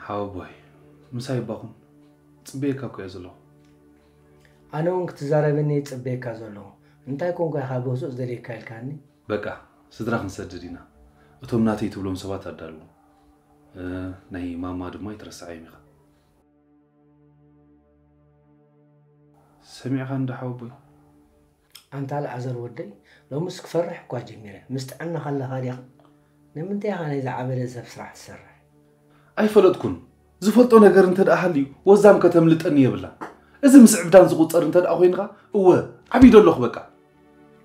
ሓወቦይ፣ ምሳይ እባኹም ጽበየካ እኮ እየ ዘለኹ። ኣነ እውን ክትዛረበኒ እየ ዝጽበየካ ዘለኹ። እንታይ ኮንካ ኢኻ ብህጹጽ ደልየካ ኢልካኒ? በቃ፣ ስድራ ክንሰድድ ኢና። እቶም ናተይ ትብሎም ሰባት ኣዳልዎም። እ፣ ናይ ማማ ድማ ኣይትረስዓዮም ኢኻ። ሰሚዕካ እንዳ ሓወቦይ? ኣንታ ኣልዓዘር ወደይ፣ ሎምስ ክፈርሕ እኳ ጀሚረ። ምስ ጥዕናኻ ኣለኻ ዲኻ? ንምንታይ ኢኻ ናይ ዝዓበደ ሰብ ስራሕ ትሰርሕ? ኣይፈለጥኩን። ዝፈልጦ ነገር እንተ ደኣ ሃልዩ፣ ወዛም ከተምልጠኒ የብላን። እዚ ምስ ዕብዳን ዝቑጸር እንተ ደኣ ኮይንኻ፣ እወ፣ ዓብዩ ዶ ኣለኹ በቃ።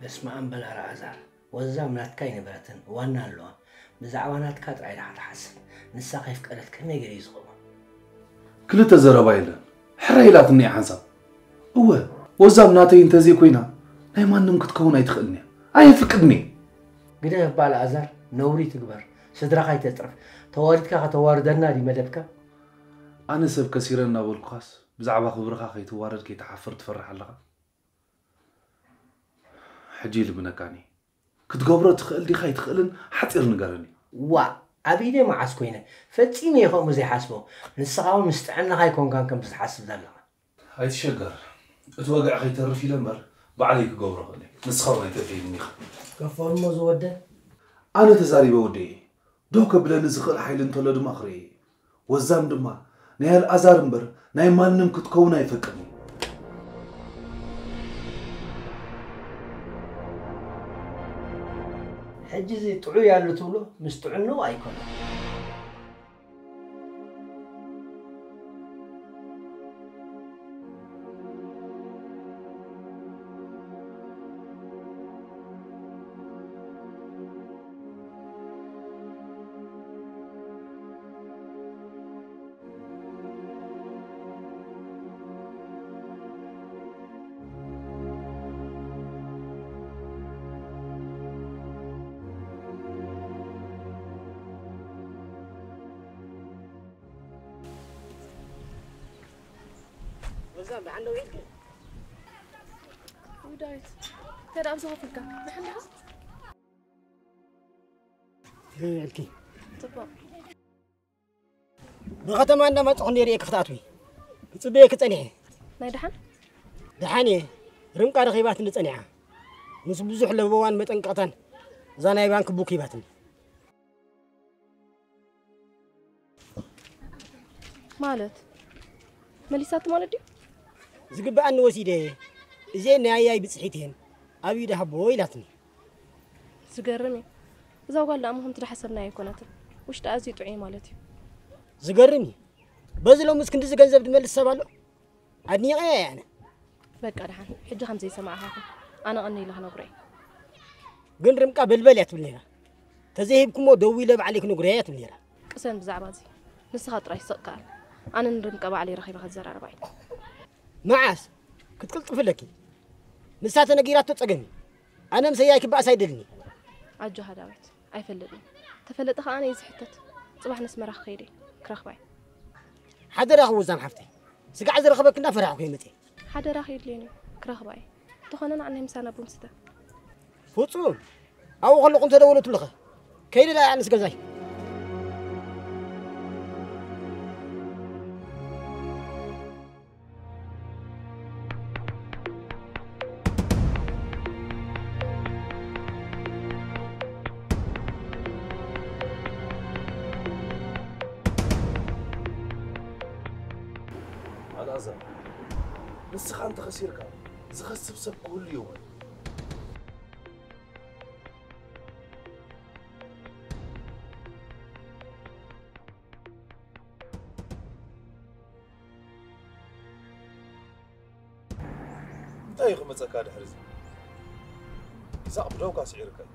በስመ ኣብ በል ኣልዓዛር፣ ወዛም ናትካ ኣይነበረትን፣ ዋና ኣለዋ። ብዛዕባ ናትካ ጥራይ ዲኻ ትሓስብ? ንሳ ከይፍቀደት ከመይ ገይሩ እዩ ዝኸውን? ክልተ ዘረባ የለን። ሕራይ ኢላትኒ እያ ሓንሳብ። እወ፣ ወዛም ናተይ እንተዘይኮይና፣ ናይ ማንም ክትከውን ኣይትኽእልን እያ። ኣየፍቅድን እየ። ግደፍ እባ ኣልዓዛር፣ ነውሪ ትግበር። ስድራኻ ኣይተጽርፍ። ተዋሪድካ ከተዋርደና ድዩ መደብካ? ኣነ ሰብ ከሲረ እናበልኩኻስ፣ ብዛዕባ ክብርኻ ከይትዋረድ ከይትሓፍር ትፈርሕ ኣለኻ? ሕጂ ይልምነካኒ። ክትገብሮ ትኽእል ዲኻ ኣይትኽእልን ሓጺር ንገረኒ። ዋእ፣ ኣብ ኢደይ መዓስ ኮይነ? ፈጺመ እየ ከምኡ ዘይሓስቦ። ንስኻ እውን ምስ ጥዕናኻ ኣይኮንካን ከምዚ ትሓስብ ዘለኻ። ኣይትሸገር። እቲ ወግዒ ከይተርፍ ኢለ እምበር ባዕለይ ክገብሮ እኽእል እየ። ንስኻ እውን ኣይተድልየንን ኢኻ። ከፈርሞ ዝወደ? ኣነ ተዛሪበ ወደየ። ደው ከብለኒ ዝኽእል ሓይሊ እንተሎ ድማ ክርኢ እየ። ወዛም ድማ ናይ ኣልኣዛር እምበር ናይ ማንም ክትከውን ኣይፈቅድን። ሕጂ እዚ ጥዑይ ኣሎ ትብሎ ምስ ጥዕንኡ ኣይኮነን። ዳዊት እንታይ ደኣ ዝኸፍልካ? ደሓን ዲኻ? ይበልኪ ጽቡቕ። ብኸተማ እንዳመፅኹ ነይረ እየ ክትኣትዊ ክፅበየኪ ፀኒሐ። ናይ ደሓን? ደሓን እየ። ርምቃ ረኺባትኒ ፀኒሓ። ምስ ብዙሕ ለበዋን መጠንቀቕታን እዛ ናይ ባንክ ቡክ ሂባትኒ። ማለት መሊሳት ማለት ድዩ? ዝግበኣኒ ወሲደ እየ። እዚአን ናይ ኣያይ ብፅሒት እየን። ኣብ ኢደ ሃቦ ኢላትኒ። ዝገርም እዩ። እዛ ጓል ደኣ እሞ ከምቲ ዝሓሰብናዮ ኣይኮነትን። ውሽጣ ኣዝዩ ጥዑይ ማለት እዩ። ዝገርም እዩ። በዚ ሎምስ ክንድዚ ገንዘብ ዝመልስ ሰብ ኣሎ? ኣድኒቐያ እየ ኣነ። በቃ ደሓን ሕጂ ከም ዘይሰማዕኻ ኩን። ኣነ ቀኒ ኢለ ክነግሮ እየ። ግን ርምቃ በልበል እያ ትብል ነይራ። ተዘይሂብኩሞ ደዊለ ባዕለይ ክነግሮ እየ ትብል ነይራ። ቅሰን ብዛዕባ እዚ ንስኻ ጥራይ ስቕ ከኣል። ኣነ ንርምቃ ባዕለይ ረኺበ ከዘራርባ እየ። መዓስ ክትቅልጥፊ ኣለኪ። ንሳ ተነጊራቶ ጸገም እዩ። ኣነ ምስ ኣያይ ክበኣስ ኣይደልን እየ። ኣጆኻ ዳዊት ኣይፈልጥን እየ። ተፈለጠ ከኣ ኣነ እየ ዝሕተት። ጽባሕ ነስመራ ክኸይድ እየ ክረኽባ እየ። ሓደራኺ ወዛም ሓፍተይ። ስጋዕ ዝረኸበኪ እንዳፈራሕኩ እየ መጽየ። ሓደራኺ የድልየኒ እዩ ክረኽባ እየ። እንተኾነ ንዓ ናይ ምሳና ቡን ስተ። ፍጹም ኣብኡ ከለኹ እንተደወለትሉኸ ከይደ ደኣ ኣነስ ገዛይ። ኣልኣዛር፣ ንስኻ እንተኸሲርካ ዝኸስብ ሰብ ክህሉ የብሉን። እንታይ እዩ ክመጸካ ድሕሪ እዚ? ኢሳቕ ብደውካ ስዒርካ እዩ።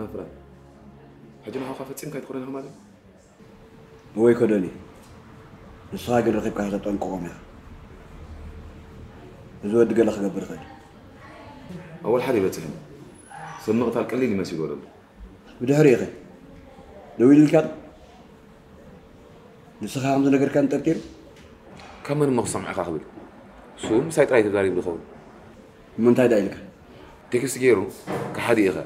ናፍራ፣ ሕጂ ንዓኻ ፈጺምካ ኣይትኾነን ኢኻ ማለት እዩ? እወ ኣይኮነን እዩ። ንስኻ ግን ረኺብካ ከተጠንቅቖም ኢኻ። እዚ ወዲ ገለ ክገብር ይኽእል እዩ። ኣወል ሓደ ይበጽሕኒ። ሰብ ምቕታል ቀሊል ይመስል ወለሉ። ብድሕሪኡ ኸ? ደዊሉልካ ዶ? ንስኻ ከም ዝነገርካኒ ጠርጢሩ? ካብ መን እሞ ክሰምዕ ኢኻ ክብል? እሱ ምሳይ ጥራይ ተዛሪቡ ዝኸውን። እሞ እንታይ ደኣ ኢልካ? ቴክስት ገይሩ፣ ከሓዲ ኢኻ።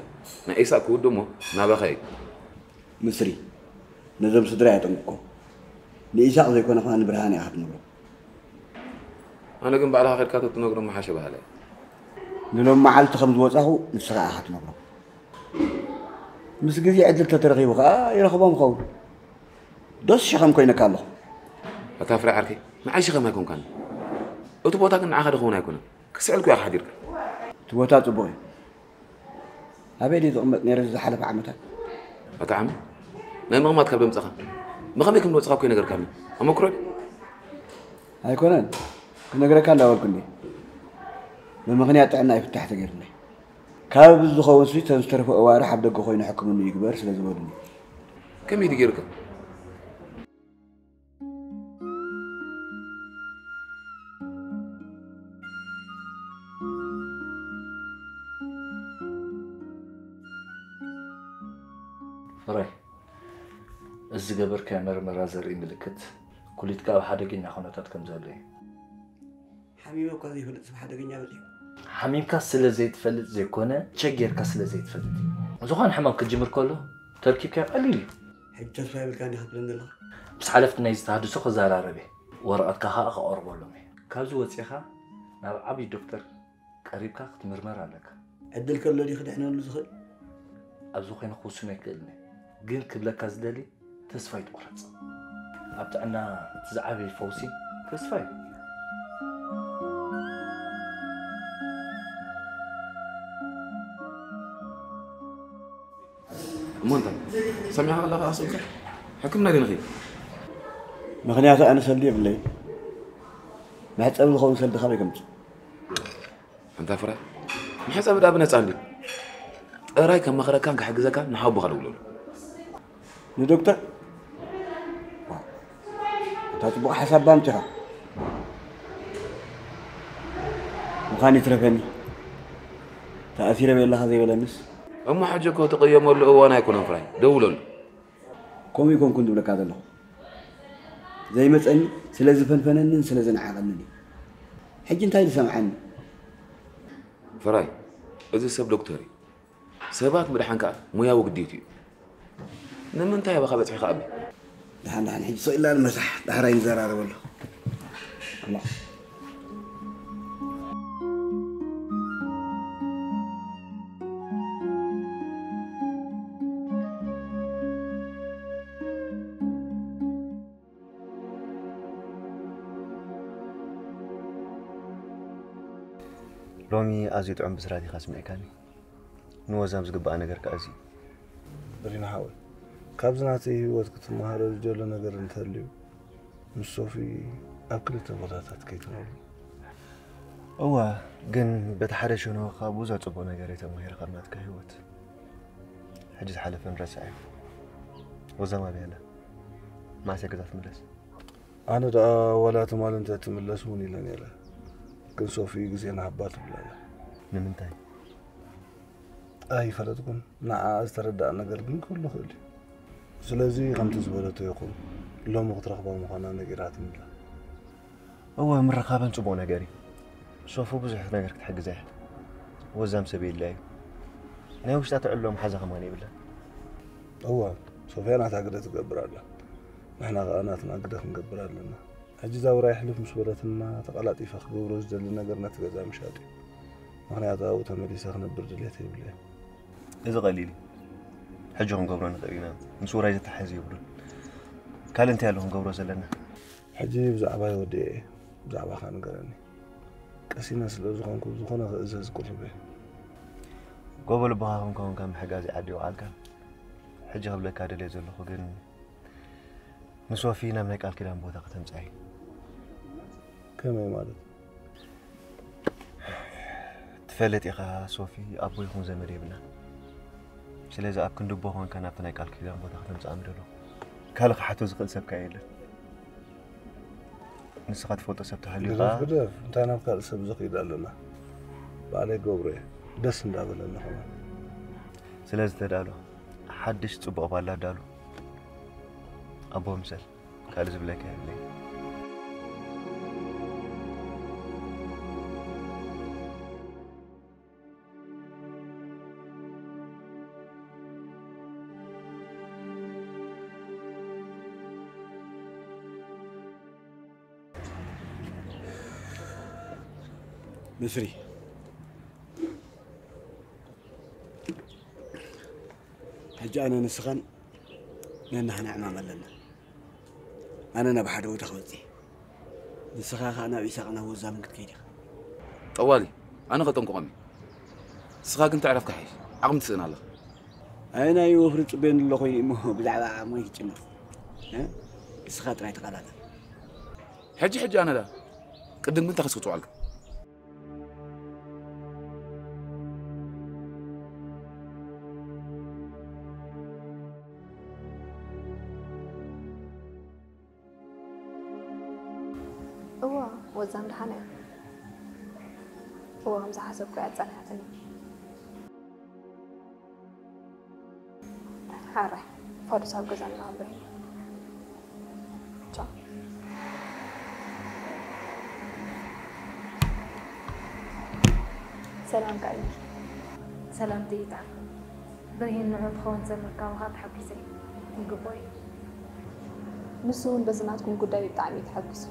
ናይ ኢሳቅ ክውድሞ ናባኻ እዩ። ምስሪ፣ ነዞም ስድራ የጠንቅቆ። ንኢሳቅ ዘይኮነ ኸኣ ንብርሃን ኢኻ ክትነግሮ። ኣነ ግን ባዕልኻ ኸድካ ተትነግሮም ምሓሸ በሃላይ። ንሎም መዓልቲ ከም ዝወጻኹ ንስኻ ኢኻ ትነግሮ። ምስ ግዜ ዕድል ተተረኺቡ ኸኣ ይረኽቦም ኸውን። ዶስ ሸኸም ኮይነካ ኣለኹ። ኣታ ፍረ ዓርከይ፣ ንዓይ ሸኸም ኣይኮንካን። እቲ ቦታ ግን ንዓኻ ድኸውን ኣይኮነን። ክስዕል እኮ ኢኻ ሓዲርካ። እቲ ቦታ ጽቡቕ እዩ። ኣበይ ድዩ ዝቕመጥ ነይሩ ዝሓለፈ ዓመታት? ኣታ ዓሚ፣ ናይ ምቕማጥ ካብ ደምጸኻ። ብኸመይ ከም ዝወጽኻ እኮ ይነገርካኒ። ኣመክሮ ድዩ? ኣይኮነን። ክነግረካ እንዳበልኩ እንዴ። ብምኽንያት ጥዕና ይፍታሕ ተገይሩለይ። ካብ ዝኸውን ሲ ተን ዝተረፈ እዋርሕ ኣብ ደገ ኮይኑ ሕክምኑ ይግበር ስለ ዝበሉኒ። ከመይ ድዩ ገይሩካ? ፍረ፣ እዚ ዝገበርካዮ መርመራ ዘርኢ ምልክት ኩሊትካ ኣብ ሓደገኛ ኩነታት ከም ዘሎ እዩ። ሓሚመ እኳ ዘይፈልጥ ሰብ ሓደገኛ በጺሑ። ሓሚምካ ስለ ዘይትፈልጥ ዘይኮነ፣ ቸጌርካ ስለ ዘይትፈልጥ እዩ። ዝኾነ ሕማም ክጅምር ከሎ ተርኪብካዮ ቀሊል እዩ። ሕጂ ተስፋ የብልካን ዲኻ ትብለኒ ዘለኻ? ምስ ሓለፍቲ ናይዚ ተሃድሶ ክዘራረብ እየ። ወረቐትካ ኸኣ ከቕርበሎም እየ። ካብዚ ወጺኻ ናብ ዓብዪ ዶክተር ቀሪብካ ክትምርመር ኣለካ። ዕድል ከሎ ድዩ ክድሕነሉ ዝኽእል? ኣብዚ ኮይነ ክውስኖ ኣይክእልን እየ። ግን ክብለካ ዝደሊ፣ ተስፋ ኣይትቑረጽ። ኣብ ጥዕና እቲ ዝዓበየ ፈውሲ ተስፋ እዩ። እሞ እንታይ? ሰሚዕኻ ከለኻ ኣስእልካ? ሕክምና ድዩ ንኸይድ? ምኽንያቱ ኣነ ሰልዲ የብለይ። መሕጸቢ ዝኸውን ሰልዲ ካበይ ከምጽእ? ኣንታ ፍረ፣ መሕጸቢ ደኣ ብነጻ እንድዩ። ጥራይ ከማኽረካን ክሕግዘካን ንሓውቦኻ ደውለሉ። ንዶክተር? ዋው፣ ኣንታ ጽቡቕ ሓሳብ ኣምጺኻ። ምዃን ይትረፈኒ። ተኣሲረ ቤለኻ ዘይበለንስ? እሞ ሕጂ እኮ ትቕየመሉ እዋን ኣይኮነን ፍራይ። ደውለሉ። ከምኡ ይኮንኩን ዝብለካ ዘለኹ። ዘይመጸኒ ስለ ዝፈንፈነንን ስለ ዝነዓቐንን እዩ። ሕጂ እንታይ ዝሰምዓኒ? ፍራይ፣ እዚ ሰብ ዶክተር እዩ። ሰባት ምድሓን ከኣ ሞያዊ ግዴቱ እዩ። ንምንታይ ኣባኻ በጺሑ ከኣ? ደሓን፣ ደሓን፣ ሕጂ ስቕ ኢልና ንመሳሕ፣ ዳሕራይ ንዘራረበሉ። ሎሚ ኣዝዩ ጥዑም ብስራት ኢኻ ስሚዕካኒ። ንወዛም ዝግባኣ ነገር ከኣ እዚ እዩ። ሪና ሓወይ፣ ካብዚ ናተይ ህይወት ክትመሃሮ ዝደሎ ነገር እንተልዩ፣ ምስ ሶፊ ኣብ ክልተ ቦታታት ከይትነብሩ። እወ፣ ግን በቲ ሓደ ሸነኹ ካብ ብዙሕ ጽቡቕ ነገር እየ ተማሂረ ካብ ናትካ ህይወት። ሕጂ ዝሓለፈ ንረስዐዮ። ወዛም ኣበይ ኣላ? መዓስ እያ ገዛ ትምለስ? ኣነ ደኣ ዋላ ትማል እንተ ትምለስ እውን ኢለ ነይረ። ግን ሶፊ ግዜ ንሃባ ትብል ኣላ። ንምንታይ? ኣይፈለጥኩን። ንዓኣ ዝተረድኣ ነገር ግን ክህሉ ይኽእል እዩ። ስለዚ ከምቲ ዝበለቶ ይኹን፣ ሎሚ ክትረኽባ ምዃና ነጊራትኒ ኣላ። እወ፣ ምርኻበን ጽቡቕ ነገር እዩ። ሶፎ ብዙሕ ነገር ክትሕግዛ እያ። ወዛም ሰብ የድልያ እዩ። ናይ ውሽጣ ትዕሎ መሓዛ ከማን የብላን። እወ፣ ሶፍያ ናታ ግደ ትገብር ኣላ። ንሕና ከኣ ናትና ግደ ክንገብር ኣለና። ሕጂ እዛ ውራይ ሕልፍ ምስ በለትና፣ ተቐላጢፈ ክገብሮ ዝደሊ ነገር ነቲ ገዛ ምሻጥ እዩ። ምኽንያቱ ኣብኡ ተመሊሰ ክነብር ድሌት የብለይን። እዚ ቀሊል እዩ። ሕጂ ክንገብሮ ንኽእል ኢና። ምስ ውራይ ዘተሓሕዝ የብሉን። ካልእ እንታይ ኣሎ ክንገብሮ ዘለና? ሕጂ ብዛዕባይ ወዲኤ እየ። ብዛዕባኻ ንገረኒ። ቀሲነ ስለ ዝኾንኩ ዝኾነ ክእዘዝ ቅሩብ እየ። ጎቦ ልብኻ ከም ከኾንካ ምሕጋዝ ይዓዲ ይውዓልካ። ሕጂ ክብለካ ደልየ ዘለኹ ግን ንሶፊ ናብ ናይ ቃል ኪዳን ቦታ ከተምጽኣይ። ከመይ ማለት? ትፈልጥ ኢኻ ሶፊ፣ ኣቦ ይኹን ዘመድ የብላን። ስለዚ ኣብ ክንዲ ኣቦ ኮንካ ናብቲ ናይ ቃል ኪዳን ቦታ ከተምጽኣኒ ደለኹ። ካልእ ክሓቶ ዝኽእል ሰብ ከኣ የለን። ንስኻ ትፈልጦ ሰብ ተሃልዩ ግደፍ፣ ከኣ ግደፍ። እንታይ ናብ ካልእ ሰብ ዝኽይድ ኣለና? ባዕለይ ገብሮ እየ። ደስ እንዳበለኒ ከማን። ስለዚ ተዳሎ። ሓድሽ ጽቡቕ ባላ ዳሉ። ኣቦ ምሰል። ካልእ ዝብለካ የብለይ። ብስሪ። ሕጂ ኣነ ንስኻን ነንሕና ዕማም ኣለና። ኣነ ናብ ሓደ ቦታ ክወጽእ እየ። ንስኻ ኸኣ ናብ ኢሳቕ ናብ ወዛምን ክትከይድ ኢኻ። ጠዋሊ፣ ኣነ ከጠንቅቖም እየ። ንስኻ ግን ተዕረፍ ክሓይሽ። ዓቕሚ ትስእን ኣለኻ። ኣይ ናይ ወፍሪ ጽበየኒ ኣሎ ኮይኑ እሞ ብዛዕባ ዓቕመይ ክጭነቕ። እ? ንስኻ ጥራይ ተቓላጠፍ። ሕጂ ሕጂ ኣነ ዳ ቅድም ግን ተኸስክትዋልካ። እዋ፣ ወዛም ደሓን እያ። እዋ፣ ከም ዝሓሰብኩ እያ ጸኒሓትኒ። ሓራይ፣ ፋዱስ ኣብ ገዛ ንራኸብ ብርሂን። ቻው። ሰላም ቃል። ሰላም ትይጣ። ብርሂን ንዑ ትኸውን ሰብ ምርካብኻ ተሓጒሰ። ይግቦ እዩ። ንሱ እውን በዚ ናትኩም ጉዳይ ብጣዕሚ እዩ ተሓጒሱ።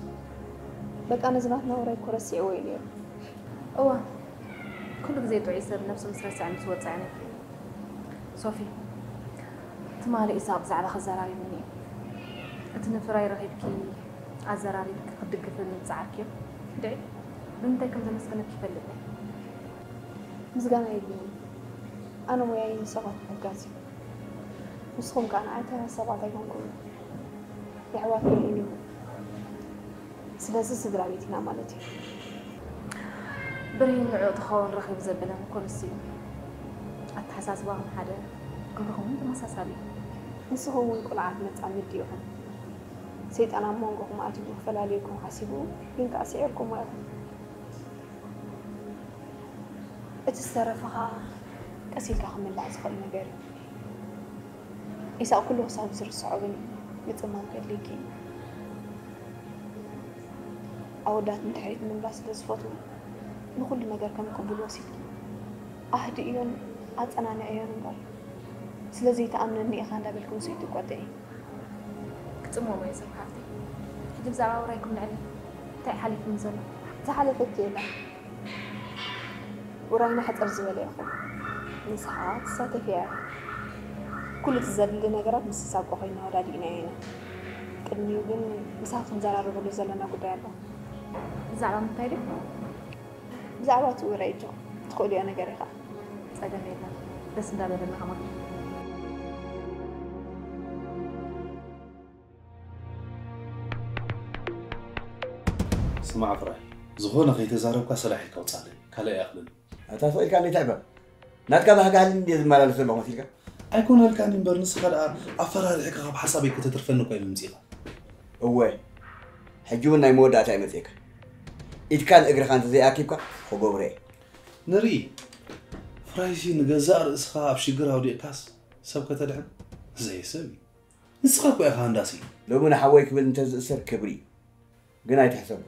በቃ ነዚ ናትና ወረ እኮ ረሲዕዎ እዩ ነይሩ። እዋ፣ ኩሉ ግዜ ጥዑይ ሰብ ነብሱ ምስ ረስዐ ምስ ወፅዐ ነይሩ። ሶፊ፣ ትማሊ ኢሳቕ ብዛዕባ ክዘራሪቡኒ እዩ። እቲ ንፍራይ ረኺብኪ ኣዘራሪብኪ ክትድግፍኒ ዝፀዓርክዮ ድዒ ብምንታይ ከም ዘመስግነኪ ይፈልጥ እየ። ምስጋና የድልየኒ። ኣነ ሞያይ ንሰባት ምሕጋዝ እዩ። ንስኹም ከኣ ንዓይ ተራ ሰባት ኣይኮንኩምን። የሕዋት ብርሂን ኢኹም። ስለዚ ስድራ ቤት ኢና ማለት እዩ። ብርሂን ንዕኡ ትኸውን ረኺቡ ዘበለን እኮ ንሱ እዩ። ኣተሓሳስባኹም ሓደ፣ ግብርኹም እውን ተመሳሳሊ እዩ። ንስኹም እውን ቁልዓት መጻምዲ ኢኹም። ሰይጣን ኣብ መንጎኹም ኣትዩ ክፈላልየኩም ሓሲቡ፣ ግን ከኣ ስዒርኩሞ ኢኹም። እቲ ዝተረፈ ኸኣ ቀስ ኢልካ ክምላእ ዝኽእል ነገር እዩ። ኢሳቕ ኩሉ ክሳብ ዝርስዖ ግን ምጽማም ከድልየኪ እዩ። ኣወዳት ንድሕሪት ምምላስ ስለ ዝፈትዉ፣ ንኹሉ ነገር ከም ቅቡል ወሲድኪ ኣህድእዮን ኣጸናንዕዮን እምበር፣ ስለ ዘይትኣምነኒ ኢኻ እንዳበልኪ ምስ ኣይትቆጥዒ። ክጽምሞ እየ ሰብ ሓፍተይ። ሕጂ ብዛዕባ ውራይኩም ንዕሊ። እንታይ ሓሊፉኒ ዘሎ? ዝሓለፈ እቲ የለን። ውራይና ሕጽር ዝበለ ይኹን። ንስኻ ትሳተፍ እያ። ኩሉ እቲ ዘድሊ ነገራት ምስ ሳቆ ኮይና ወዳዲእናዮ ኢና። ቅድሚኡ ግን ምሳኻ ክንዘራረበሉ ዘለና ጉዳይ ኣሎ። ብዛዕባ ምንታይ ድዩ? ብዛዕባ እቲ ውራይ እጆ ትኽእልዮ ነገር ኢኻ። ጸገም የለን። ደስ እንዳበለና ከማን። ስማዕ ፍራይ፣ ዝኾነ ከይተዛረብካ ሰላሕ ኢልካ ውጻለይ። ካልእ ኣይኣኽልን። ኣታ ስቕ ኢልካ እንዴት ኣይበል? ናትካ ባህጋህሊ እንዴ ዝመላለስ ዘለኹ መሲልካ? ኣይኮነልካን እምበር፣ ንስኻ ደኣ ኣፈራሪሕካ ካብ ሓሳበይ ከተትርፈኒ እኮ ኢሉ ምጺኻ። እወ፣ ሕጂ እውን ናይ መወዳእታ እዩ መጺእካ። ኢድካን እግርኻን እንተዘይኣኪብካ፣ ክገብሮ እየ። ንርኢ፣ ፍራይሲ ንገዛእ ርእስኻ ኣብ ሽግር ኣውዲቕካስ ሰብ ከተድሕን? ዘየሰብ እዩ። ንስኻ እኮ ኢኻ ሃንዳሲ። ሎሚ ንሓወይ ክብል እንተዝእሰር ክብሪ እዩ። ግን ኣይትሕሰቦ።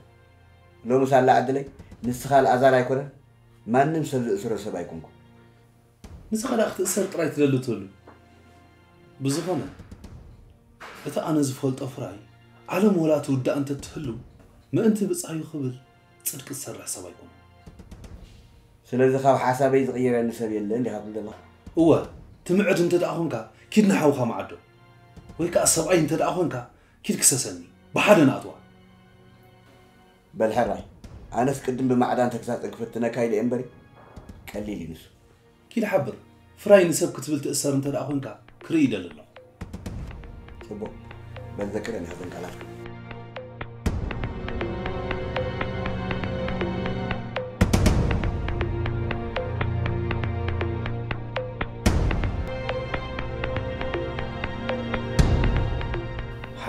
ሎሚ ሳላ ዕድለይ ንስኻ ኣልኣዛር ኣይኮነን፣ ማንም ሰብ ዝእስሮ ሰብ ኣይኮንኩ። ንስኻ ደኣ ክትእሰር ጥራይ ትደሊ ትህሉ። ብዝኾነ፣ እቲ ኣነ ዝፈልጦ ፍራይ፣ ዓለም ወላ ትውዳእ እንተትህሉ፣ ምእንቲ ብጻዩ ክብል ጽድቂ ዝሰርሕ ሰብ ኣይኮነን። ስለዚ ካብ ሓሳበይ ዝቕይረኒ ሰብ የለን ዲኻ ትብል ዘለኻ? እወ፣ ትምዕድ እንተ ደኣ ኾንካ፣ ኪድ ንሓውኻ መዓዶ። ወይ ከኣ ሰብኣይ እንተ ደኣ ኾንካ፣ ኪድ ክሰሰኒ። ብሓደ ንኣትዋ። በል ሕራይ፣ ኣነስ ቅድም ብማዕዳ እንተ ክሳጸግ ክፍትነካ ኢለ እየ እምበሪ፣ ቀሊል እዩ ንሱ። ኪድ ሓብር፣ ፍራይ ንሰብ ክትብል ትእሰር እንተ ደኣ ኾንካ፣ ክርኢ ይደሊ ኣለኹ። ጽቡቕ፣ በል ዘክረኒ እዘን ቃላትካ።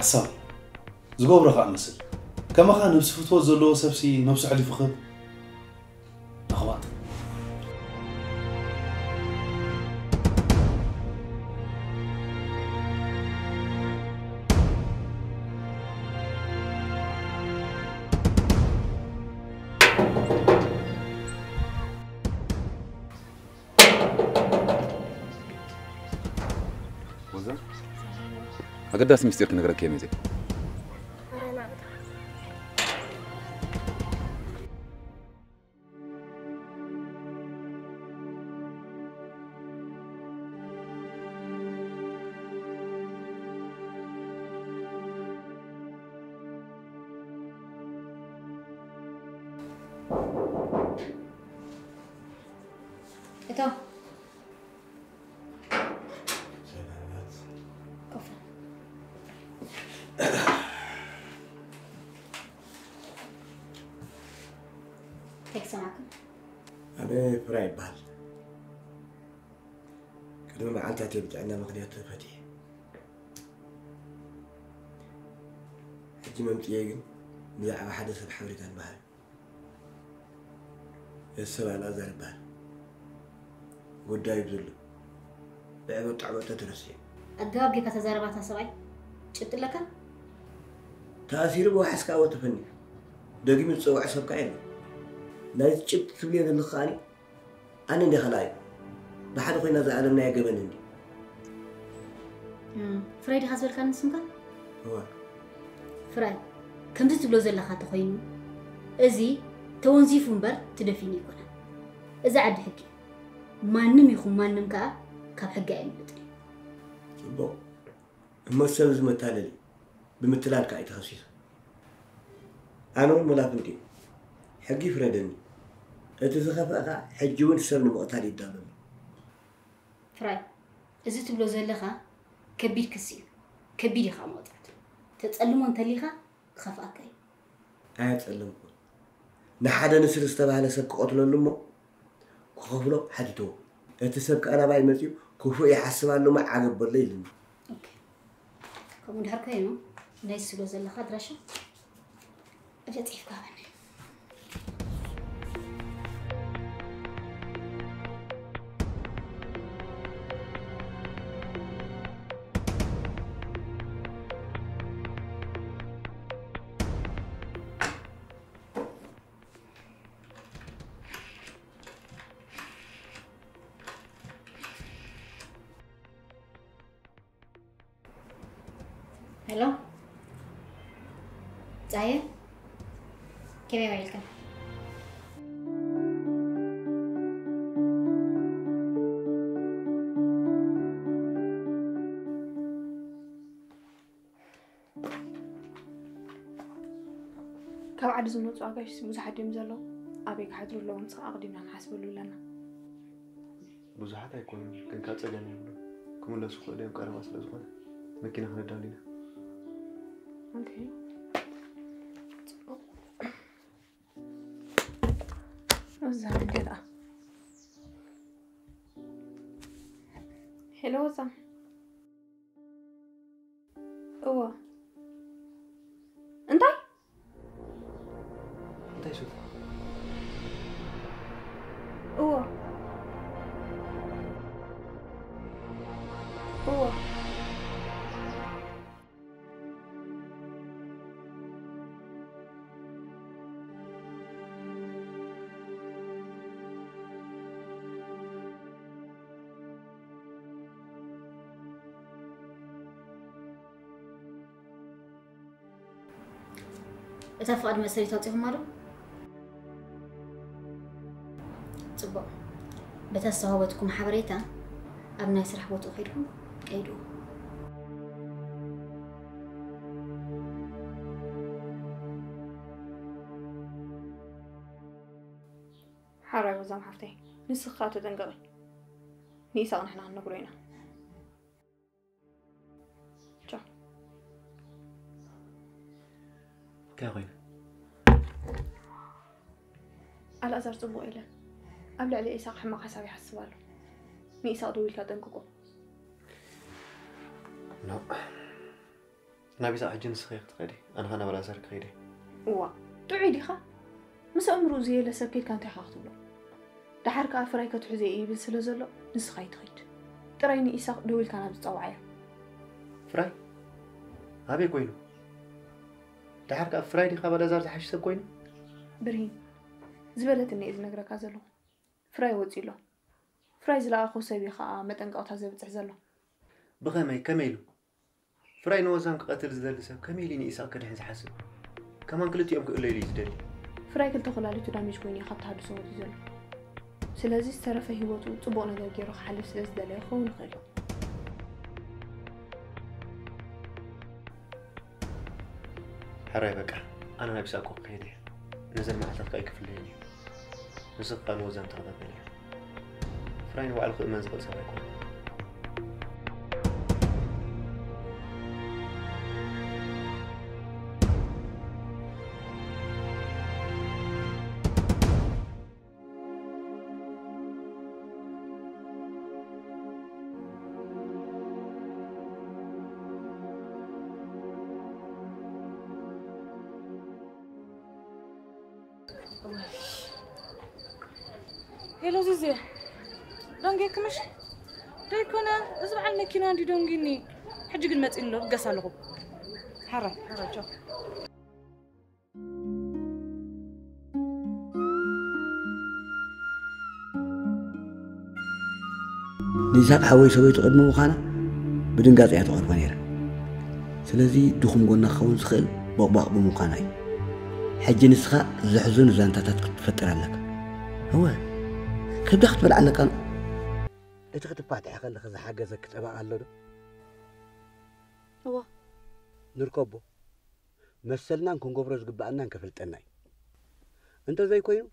ሓሳዊ ዝገብሮ ከኣ መስል። ከማኻ ነብሲ ፍትወት ዘለዎ ሰብሲ ነብሱ ኣሕሊፉ ክህብ? ኣኽባጥ። ወዛ፣ ኣገዳሲ ምስጢር ክነግረኪ እየ መዜ። እቶ። ኮፍ። እንታይ ክሰማዕኩም? ኣነ ፍራ ይበሃል። ቅድሚ መዓልታት እየ ብጥዕና ምኽንያት ተፈቲሐ። ሕጂ መምፅኤ ግን ብዛዕባ ሓደ ሰብ ሓበሬታ ንበሃል። እዚ ሰብ ኣልኣዛር ይበሃል። ጉዳዩ ዘሎ ብዕበጥ ዕበጥ ተረሲዑ። ኣገባብ ጌርካ ተዛረባታ ሰብኣይ። ጭብጢ ኣለካ? ተኣሲሩ ብዋሕስ ከዓ ወተፈኒ። ደጊሙ ዝፀውዐ ሰብ ከዓ የለን። ናይዚ ጭብጢ ትብልዮ ዘለኺ ከኣኒ ኣነ እንደ ካልኣይ ብሓደ ኮይና ዝኣለምናዮ ገበን እንዲ። እም፣ ፍራይ ዲኻ ዝበልካኒ ንስምካ? እወ። ፍራይ፣ ከምዚ ትብሎ ዘለኻ እንተኾይኑ፣ እዚ ተወንዚፉ እምበር ተደፊኑ ኣይኮነን። እዚ ዓዲ ሕጊ እዩ። ማንም ይኹን ማንም ከኣ ካብ ሕጊ ኣየምልጥን እዩ። ጽቡቕ። እሞ ሰብ እዚ መታለሊ ብምትላል ከኣ እዩ ተኸሲሱ። ኣነ እውን መላፍንቲ እዩ። ሕጊ ይፍረደኒ። እቲ ዝኸፍአ ከኣ ሕጂ እውን ሰብ ንምቕታል ይዳሎ ኣሎ። ፍራይ፣ እዚ ትብሎ ዘለኻ ከቢድ ክሲ እዩ። ከቢድ እዩ ከኣ መቕጻዕቱ። ተጸልሞ እንተሊኻ ክኸፍኣካ እዩ። ኣየጸለምኩን። ንሓደ ንስሪ ዝተባህለ ሰብ ክቐትለሉ እሞ ክኸፍሎ ሓቲትዎ። እቲ ሰብ ከኣ ናባይ መጺኡ ክፉእ ይሓስብ ኣሎ እሞ ዓገብ በሎ ኢሉኒ። ኦኬ። ከምኡ እንድሕር ኮይኑ፣ ናይ ስሎ ዘለኻ ኣድራሻ እዛ ጽሒፍካ ሃበኒ። ሄሎ፣ ጻየ፣ ከመይ ውዒልካ? ካብ ዓዲ ዝመጹ ኣጋይሽ ብዙሓት ድዮም ዘለዉ? ኣበይ ክሓድሩ ኣለዎም? ንስኻ ኣቕዲምና ንሓስበሉ ኣለና። ብዙሓት ኣይኮኑን፣ ግን ካብ ጸገም የብሉን። ክምለሱ ክኽእሉ እዮም፣ ቀረባ ስለ ዝኾነ መኪና ክነዳሉ ኢና። ኦኬ። ጽቡቕ። እዛ እንዴት? ሄሎ፣ ወዛ። እወ። እንታይ? እንታይ ሱት? እወ። እወ። እታ ፍቓድ መእሰሪት ኣውጺኹማ ዶ? ጽቡቕ። በታ ዝተዋህበትኩም ሓበሬታ ኣብ ናይ ስራሕ ቦትኡ ከይድኩም ቀይድዎ። ሓራይ ወዛም ሓፍተይ፣ ንስኺ ከኣ ተጠንቀቒ። ንኢሳቕ ንሕና ክንነግሮ ኢና። ቻው። እንታይ ኮይኑ? ኣልኣዛር ጽቡቕ የለን። ኣብ ልዕሊ ኢሳቕ ሕማቕ ሓሳብ ይሓስብ ኣሎ። ንኢሳቕ ደዊልካ ጠንቅቆ። ኖ። ናብ ኢሳቕ ሕጂ ንስኺ ክትኸዲ፣ ኣነ ኸኣ ናብ ኣልኣዛር ክኸይድ እየ። እዋ፣ ጥዑይ ዲኻ? ምስ ኣእምሮኡ ዘየለ ሰብ ከይድካ እንታይ ኢኻ ክትብሎ? ደሓር ከኣ ፍራይ ከትሕዞ እየ ይብል ስለ ዘሎ፣ ንስኻ ኣይትኺድ። ጥራይ ንኢሳቕ ደዊልካ ናብ ዝጸውዓዮ። ፍራይ? ኣበይ ኮይኑ? ደሓር ከኣ ፍራይ ዲኻ ኣብ ኣልኣዛር ዝሓሽ ሰብ ኮይኑ? ብርሂን፣ ዝበለትኒ እየ ዝነግረካ ዘለኹ። ፍራይ ወጺኡ ኣሎ። ፍራይ ዝለኣኾ ሰብ እዩ ከኣ መጠንቀቕታ ዘብጽሕ ዘሎ። ብኸመይ? ከመይ ኢሉ? ፍራይ ንወዛም ክቐትል ዝደሊ ሰብ ከመይ ኢሉ ንኢሳቕ ከድሕን ዝሓስብ? ከማን ክልቲኦም ክእለዩ እዩ ዝደሊ። ፍራይ ክልተ ኩላሊቱ ዳሜጅ ኮይኑ እዩ ካብ ተሃድሶ ወጺኡ ዘሎ። ስለዚ ዝተረፈ ህይወቱ ጽቡቕ ነገር ገይሩ ክሓልፍ ስለ ዝደለየ ክኸውን ይኽእል እዩ። ሕራይ በቃ፣ ኣነ ናብ ኢሳቕ እኮ ክኸይድ እየ። ነዘን መዓልታት ከኣ ኣይክፍለየን እዩ። ንስኺ ከኣ ንወዛም ተኸታተልዮ። ፍራይ ንባዕሉ ክእመን ዝኽእል ሰብ ኣይኮነን። ሄሎ ዚዜ፣ ደንጌ ክምሽ ደይኮነ፣ እዚ በዓል መኪና እንዲ ደንጊኒ። ሕጂ ግን መጺኒ ኣሎ፣ እገስ ኣለኹ። ሓራይ ሓራይ፣ ቻው። ንይስሃቅ ሓወይ ሰበይቱ ቅድሚ ምዃና ብድንጋጽ እያ ትቐርቦ ነይራ። ስለዚ ድኹም ጎና ክኸውን ዝኽእል ቦቕባቕ ብምዃና እዩ። ሕጂ ንስኻ ዘሕዝኑ ዛንታታት ክትፈጥር ኣለካ። እወ፣ ከብዳ ክትበልዓ ኣለካ። እቲ ክትፋትሒ ከለኺ ዝሓገዘኪ ጸበቓ ኣሎ ዶ? እወ። ንርከቦ። መሰልናን ክንገብሮ ዝግብኣናን ከፈልጠና እዩ። እንተዘይኮይኑ፣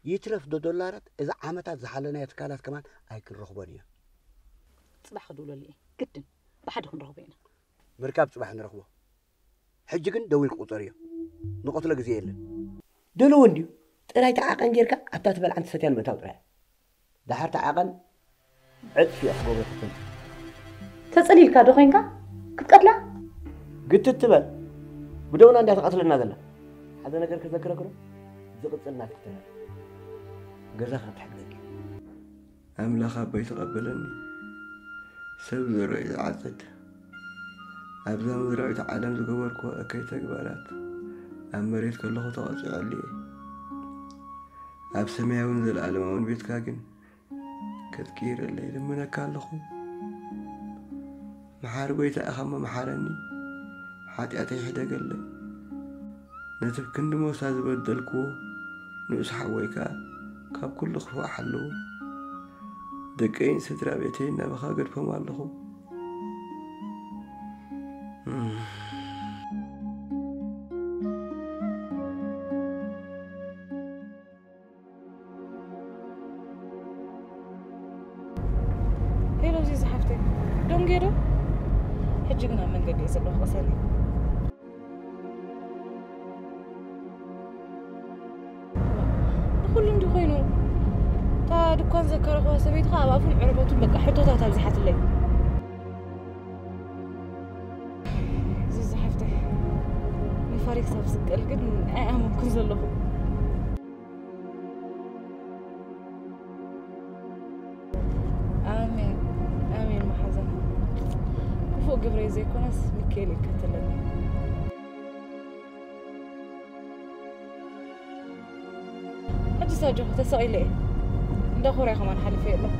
ይትረፍ ዶ ዶላራት፣ እዚ ዓመታት ዝሓለናዮ ትካላት ከማን ኣይክንረኽቦን ኢና። ጽባሕ ክድውለሉ እየ። ግድን። ብሓደ ክንረኽቦ ኢና። ምርካብ ጽባሕ ንረኽቦ። ሕጂ ግን ደዊልኪ ቁጸርዮ። ንቐትሎ ግዜ የለን። ደለዎ እንድዩ። ጥራይ ተዓቐን ጌርካ ኣብታ ትበልዓን ትሰትያን ምእታው ጥራይ። ደሓር ተዓቐን ዕጽፊ እያ ክገብሮ ትኽእል። ተጸሊልካ ዶ ኾይንካ ክትቀትላ? ግትት ትበል። ብደውና እንድያ ትቐትለና ዘላ። ሓደ ነገር ከዘክረክሮ፣ ዝቕጽል ናትኪ ተራ። ገዛ ክትሕግዘኪ። ኣምላኽ ኣቦይ ተቐበለኒ። ሰብ ዝርኡ ይዓጽድ። ኣብዛ ምድራዊት ዓለም ዝገበርክዎ እከይ ተግባራት ኣብ መሬት ከለኹ ተቐጺዐሉ እየ። ኣብ ሰማያውን ዘለኣለማውን ቤትካ ግን ክትቅይረለይ ይልምነካ ኣለኹ። መሓሪ ጐይታ ኢኻ እሞ መሓረኒ፣ ሓጢኣተይ ሕደገለይ። ነቲ ክንዲ ሞሳ ዝበደልክዎ ንኡስ ሓወይ ከኣ ካብ ኩሉ ክፉእ ሓልዎ። ደቀይን ስድራ ቤተይን ናባኻ ገድፎም ኣለኹ። ሄሎ ዚዚ ሓፍተይ፣ ደንጌ ዶ? ሕጂ ግን ኣብ መንገዲ እየ ዘለኹ፣ ቅሰኒ። ንኹሉ እንዲ ኮይኑ፣ እታ ድኳን ዘከረኽዋ ሰበይቲ ኸኣ ኣብ ኣፉን ዕርበቱን በቃ ሕቶታት ኣብዚሓትለይ። ዚዚ ሓፍተይ፣ ንፋሪክስ ኣብ ስቀል ግን ኣይኣመንኩን ዘለኹ። ኣሜን፣ ኣሜን መሓዛ። ክፉእ ግብረይ ዘይኮነስ ሚካኤል ይከተለኒ። ሕጂ ሳጆ ተሰቒለ እየ። እንዳ ኮርያ ከማን ሓሊፈ ኣለኹ።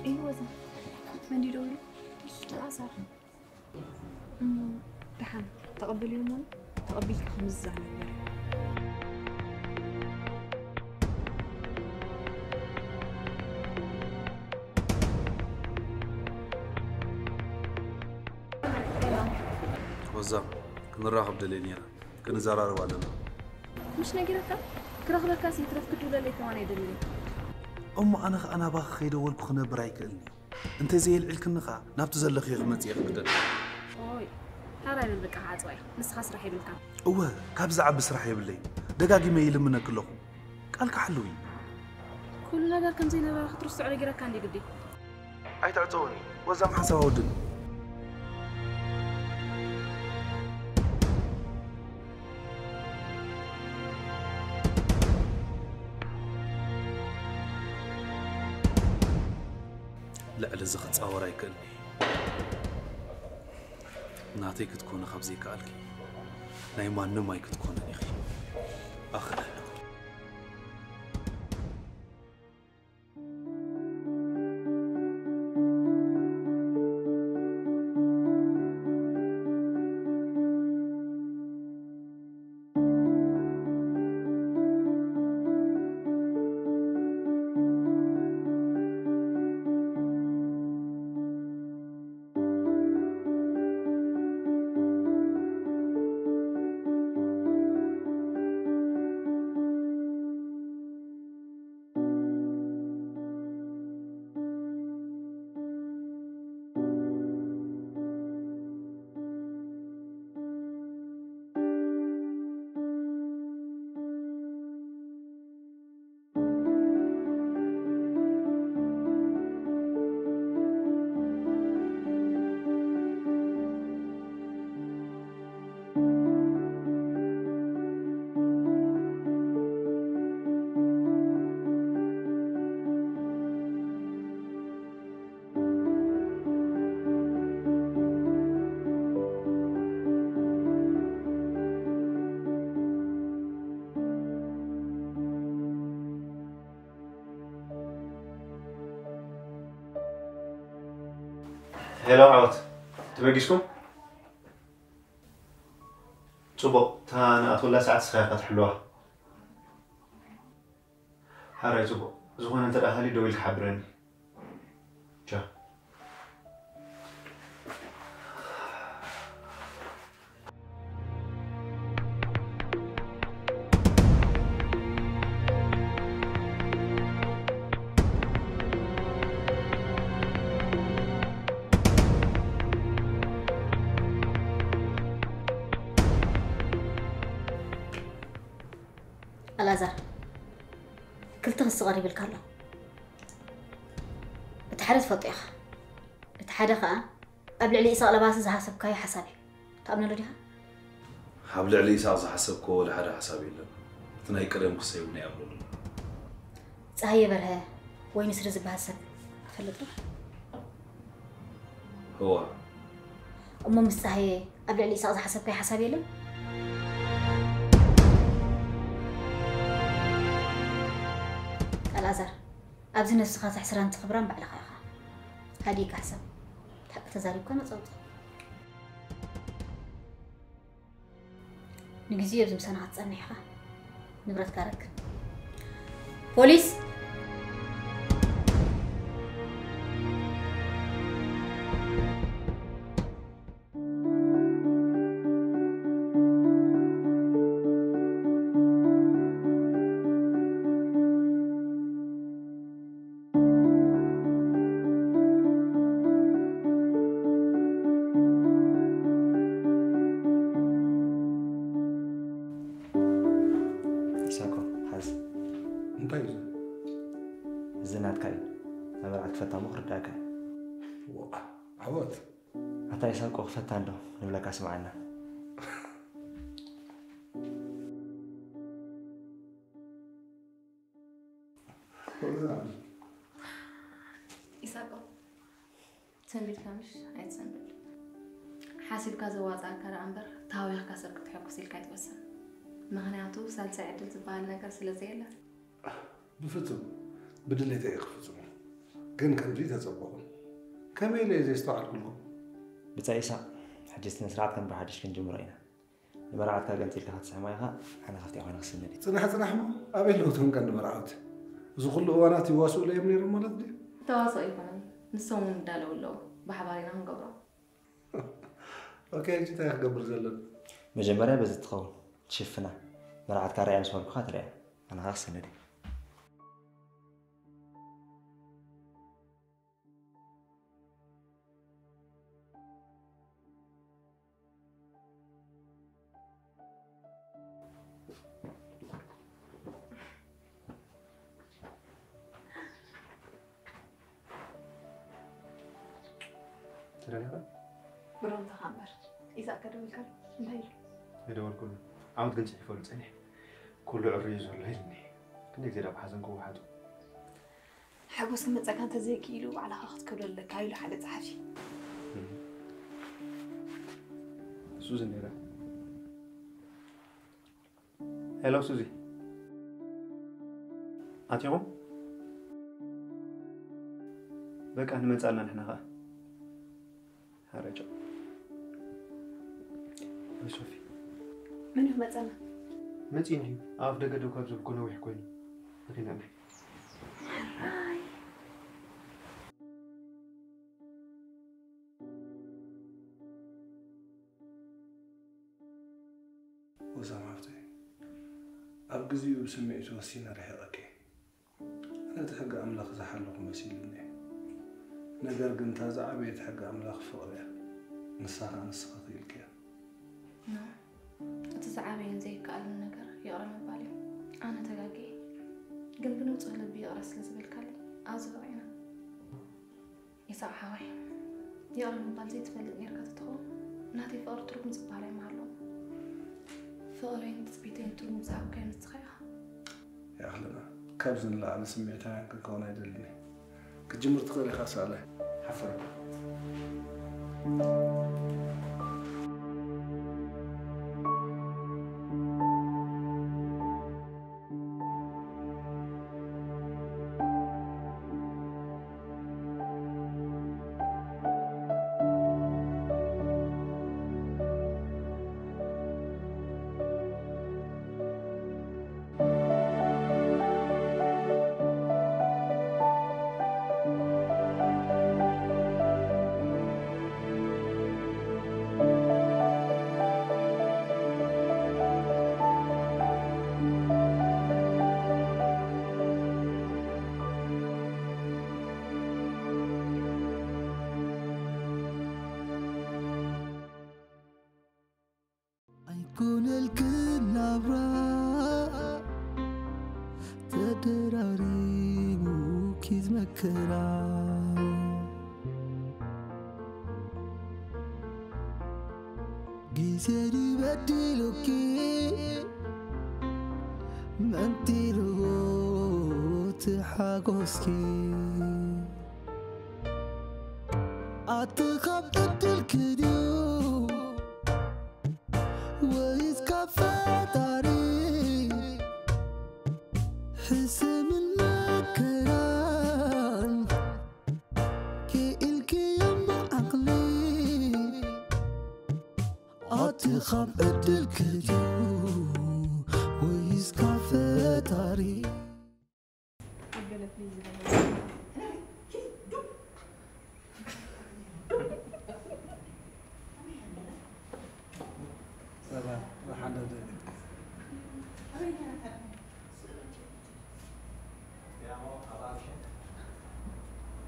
እይ ወዛ መን ድዩ ደዊሉ? ኣሳር። እም፣ ደሓን ተቐበልዮ እሞ ተቐቢልካ ክምዝዛን ይግበር። ወዛ ክንራኸብ ደልየ ነይረ። ክንዘራረብ ኣለና። ምሽ ነጊረካ? ክረኽበካስ ይትረፍ ክድውለለይ ከማን ኣይደልን። እሞ ኣነ ኸኣ ናባኺ ከይደወልኩ ክነብር ኣይክእልን እየ። እንተዘየልዒልክኒ ኸኣ ናብቲ ዘለኽዮ ክመጽእ እየ ክግደድ። ኦይ፣ ሓራይ በል በቃ ዓጽዋይ። ንስኻ ስራሕ የብልካን። እወ፣ ካብ ዝዓቢ ስራሕ የብለይን። ደጋጊመ ይልምነኪ ኣለኹ። ቃልካ ሓልዊ። ኩሉ ነገር ከም ዘይነበረ ክትርስዖ ነጊረካ እንድየ ግዲ። ኣይትዕጸወኒ፣ ወዛም ሓሳብ ኣወድኒ። ልዕሊ እዚ ክጻወር ኣይክእልን እየ። ናተይ ክትኮኒ ካብ ዘይከኣልኪ፣ ናይ ማንም ኣይክትኮንን ኢኺ። ኣኽለ። ሄሎ ዓወት፣ ተበጊስኩም? ጽቡቕ፣ እታ ንኣትወላ ሰዓት ንስኻ ኢኻ ትሕልዋ። ሓራይ ጽቡቕ፣ ዝኾነ እንተ ደኣ ሃልዩ ደው ኢልካ ሓብረኒ። ቻው። ኣልኣዛር፣ ክልተ ክሲ ቀሪብልካ ኣሎ። እቲ ሓደ ትፈልጦ ኢኻ። እቲ ሓደ ኸኣ ኣብ ልዕሊ ኢሳቕ ለባሲ ዝሓሰብካዮ ሓሳብ እዩ። ትኣምነሉ ዲኻ? ኣብ ልዕሊ ኢሳቕ ዝሓሰብክዎ ወላ ሓደ ሓሳብ የለን። እቲ ናይ ቀደም ክሰይ እውን ኣይኣምነሉን። ጸሃየ በርሀ ወይ ንስሪ ዝበሃል ሰብ ትፈልጥ ዶ? እዋ። እሞ ምስ ጸሃየ ኣብ ልዕሊ ኢሳቕ ዝሓሰብካዮ ሓሳብ የለን? ኣልኣዛር፣ ኣብዚ ነብስኻ ተሕስራን ትኽብራን ባዕልኻ ኢኻ። ሃዲእካ ሕሰብ። ሓቂ ተዛሪብካ ነጻ ውጻእ። ንግዜኡ ኣብዚ ምሳና ክትጸንሕ ኢኻ። ንብረትካ ረክብ። ፖሊስ! ኢሳቆ፣ ሓዝ። እንታይ እዩ እዚ? እዚ ናትካ እዩ። መበል ዓዲ ፈታ እሞ ክርዳእካ እዩ። ዋ፣ ዓወት። ኣታ ኢሳቆ፣ ክፈታ እንዶ ንብለካ ስምዓና። ኢሳቆ፣ ሰንቢድካ ምሽ? ኣይትሰንብድ። ሓሲብካ ዘዋጽኣካ ደኣ እምበር፣ ተሃዊኽካ ሰብ ክትሕጉስ ኢልካ ኣይትወስን። ምኽንያቱ፣ ሳልሳይ ዕድል ዝበሃል ነገር ስለ ዘየለ። ብፍጹም፣ ብድሌተይ እየ ክፍጽሞ። ግን ከምዚ ተጸበኹም። ከመይ ኢለ እየ ዘየስተውዓልኩልኩም? ብጻይ ኢሳቕ፣ ሕጂ ስነ ስርዓት ከም ብሓድሽ ክንጅምሮ ኢና። ንመርዓትካ ገንጺልካ ክትስሕማ ኢኻ፣ ኣነ ካብቲ ኮይነ ክስንድ እየ። ጽናሕ ጽናሕ እሞ፣ ኣበይ ኣለዉ እቶም ቀንዲ መርዓውቲ? እዚ ኩሉ እዋናት ይዋስኡሉ እዮም ነይሮም ማለት ድዩ? ተዋስኦ ኣይኮነን፣ ንሶም እውን ይዳለዉ ኣለዉ። ብሓባር ኢና ክንገብሮ። ኦኬ፣ ሕጂ እንታይ ክገብር ዘለና? መጀመርያ በዚ ትኸውን ትሽፍና። መርዓትካ ርኣያ ምስ በልኩኻ ትርኣያ። ኣነ ኸኣ ክስንድ እየ። ተደሊኻ? ብሮም ተኻምበር። ኢሳቅ ከደውልካ እንታይ ኢሉ? ኣይደወልኩሉ። ዓመት ግን ጽሒፈሉ ጸኒሐ። ኩሉ ዕሩይ እዩ ዘሎ ኢሉኒ። ክንደይ ግዜ ደኣ ብሓዘን ክወሓጡ። ሓጎስ ክመጸካ እንተዘይክኢሉ ባዕልኻ ክትከዶ ኣለካ ኢሉ ሓደ ጸሓፊ። እም። ሱዚ እንዴ ደኣ? ሄሎ ሱዚ። ኣቲኹም? በቃ ንመጽእ ኣለና ንሕና ኸኣ። ሓረጮ። ወይ ሶፊ። መን እዩ ክመጸና? መጺኡ እንድዩ። ኣብ ኣፍ ደገ ደው ካብ ዝብል እኮ ነዊሕ ኮይኑ። መኺና ኣለይ። ሕራይ። ወሳም ሃብተይ፣ ኣብ ግዜኡ ብስምዒት ወሲነ ርሒቐኪ። ኣነ እቲ ሕጊ ኣምላኽ ዝሓለኹ መሲሉኒ። ነገር ግን እታ ዝዓበየት ሕጊ ኣምላኽ ፍቕሪ እያ። ንሳ ኸኣ ንስኺ ክኢልክያ። ኖ፣ እቲ ዝዓበየን ዘይከኣልን ነገር ይቕረ ምባል እዩ። ኣነ ተጋግየ፣ ግን ብንጹህ ልቢ ይቕረ ስለ ዝበልካለይ ኣዝዩ በቒዕና። ይስማዕ ሓወይ፣ ይቕረ ምባል ዘይትፈልጥ ኔርካ ተትኸውን፣ ናተይ ፍቕሪ ትርጉም ዝበሃል ኣይምሃለዎን። ፍቕረይን ትጽቢተይን ትርጉም ዝሃብካዮ ንስኻ ኢኻ። ይኣኽለና። ካብዚ ንላዕሊ ስምዒታውያን ክንከውን ኣይደልን እየ። ክትጅምር ትኽእል ኢኻ፣ ሰኣላይ። ሓፈር። ኣይኮነልክን ናብራ ተደራሪቡ ኪዝ መከራ። ግዜ ድዩ በዲሉኪ መንጢርዎ እቲ ሓጎስኪ። ኣቲ ካብ ዕድልኪ ድዩ ወይስ ካብ ፈጣሪ? ሕሰምን መከራን ክኢልክዮም ብዓቕሊ። ኣቲ ካብ ዕድልኪ ድዩ ወይስ ካብ ፈጣሪ?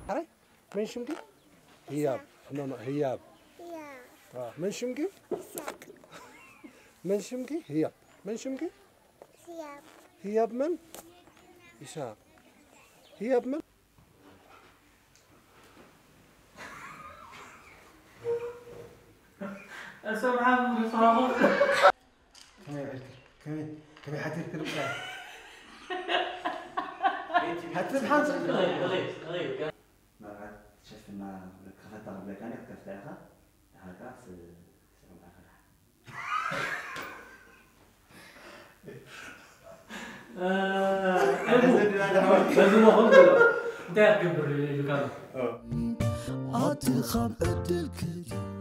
ኣረ፣ መን ሽምኪ? ህያብ። ኖ፣ ኖ፣ ህያብ። ህያብ። አ፣ መን ሽምኪ? ይስሐቅ። መን ሽምኪ? ህያብ። መን ሽምኪ? ህያብ። ህያብ መን? ይስሐቅ። ህያብ መን? ኣሰብሓን ንስኻኹም። ከመይ ውዒልኪ? ከመይ፣ ከመይ ሓቲርኪ ርብቃ? ሓቲር ሓንሳብ። መርዓት ትሸፍና ክኸፍታ ክብለካ እየ፣ ክትከፍታ ኢኻ። ድሓር ከኣ ስ-፣ ስዕምካ ከድሓ። እ፣ በዚ መኾን ዘሎ። እንታይ ክትገብር ኢሉካ ኣሎ? ኣቲ ካብ ዕድል ክድዮ